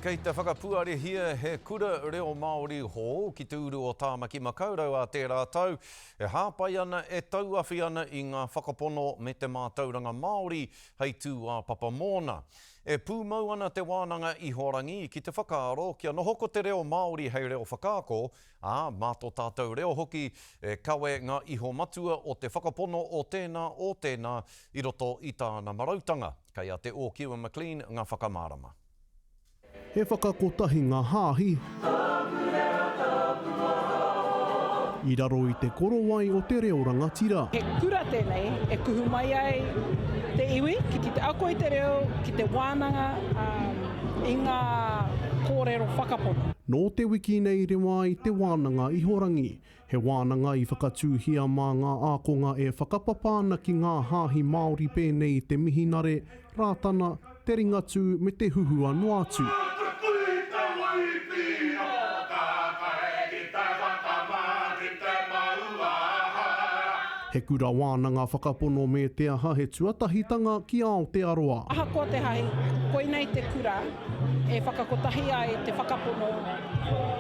Kei te whakapuarehia he kura reo Māori hou ki te uru o Tāmaki Makaurau ā tērā tau, e hāpai ana, e tauawhi ana i ngā whakapono me te mātauranga Māori hei tūāpapa mōna. E pūmau ana Te Wānanga Ihorangi ki te whakaaro kia noho ko te reo Māori hei reo whakaako, ā, mā tō tātou reo hoki e kawe ngā iho matua o te whakapono o tēnā, o tēnā i roto i tāna marautanga. Kei a Te Ōkiwa McLean ngā whakamārama. He whakakotahi ngā hāhi. I raro i te korowai o te reo rangatira. He kura tēnei e kuhu mai ai te iwi ki te ako i te reo, ki te wānanga i ngā kōrero whakapono. Nō te wiki nei rewa ai te wānanga ihorangi. He wānanga i whakatūhia mā ngā ākonga e whakapapa ana ki ngā hāhi Māori pēnei i te Mihinare, Rātana, Te Ringatū me te huhua noa atu. He kura wānanga whakapono me te aha he tuatahitanga ki Aotearoa. Ahakoa te hahi, koinei te kura e whakakotahi ai te whakapono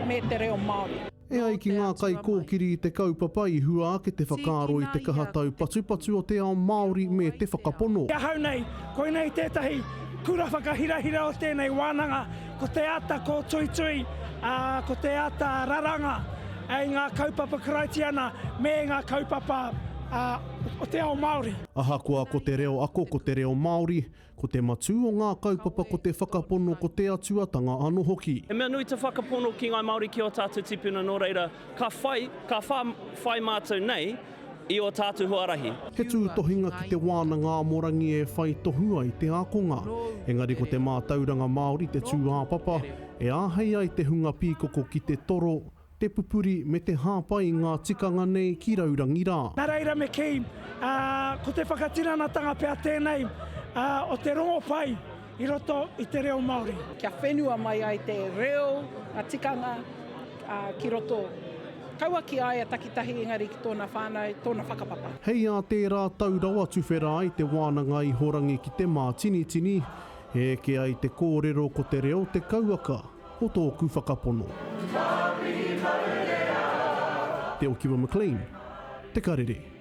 me te reo Māori. E ai ki ngā kaikōkiri i te kaupapa i hua ake te whakaaro i te kaha taupatupatu o te ao Māori me te whakapono. Ki ahau nei, koinei tētahi kura whakahirahira o tēnei wānanga, ko te ata kōtuitui, ā, ko te ata raranga i ngā kaupapa Karaitiana me ngā kaupapa o te ao Māori. Ahakoa ko te reo ako ko te reo Māori, Ko te matū o ngā kaupapa ko te whakapono ko te atuatanga ano hoki. He mea nui te whakapono ki ngāi Māori ki ō tātou tipuna nō reira ka whai, ka whai mātou nei i ō tātou huarahi. He tūtohinga ki te wānanga amorangi e whai tohu ai te ākonga. Engari ko te mātauranga Māori te tūāpapa e āhei ai te hunga pīkoko ki te toro, te pupuri me te hāpai i ngā tikanga nei ki raurangi rā. Nā reira me kī, ko te whakatinanatanga pea tēnei o te rongopai i roto i te reo Māori. Kia whenua mai ai te reo, ngā tikanga ki roto, kaua ki a ia takitahi engari ki tōna whānau, tōna whakapapa. Hei ā tērā tau rawa tuwhera ai te wānanga ihorangi ki te mātinitini, e eke ai te kōrero ko te reo te kauaka. o tōku whakapono. Te Okiwa McLean, Te Karere.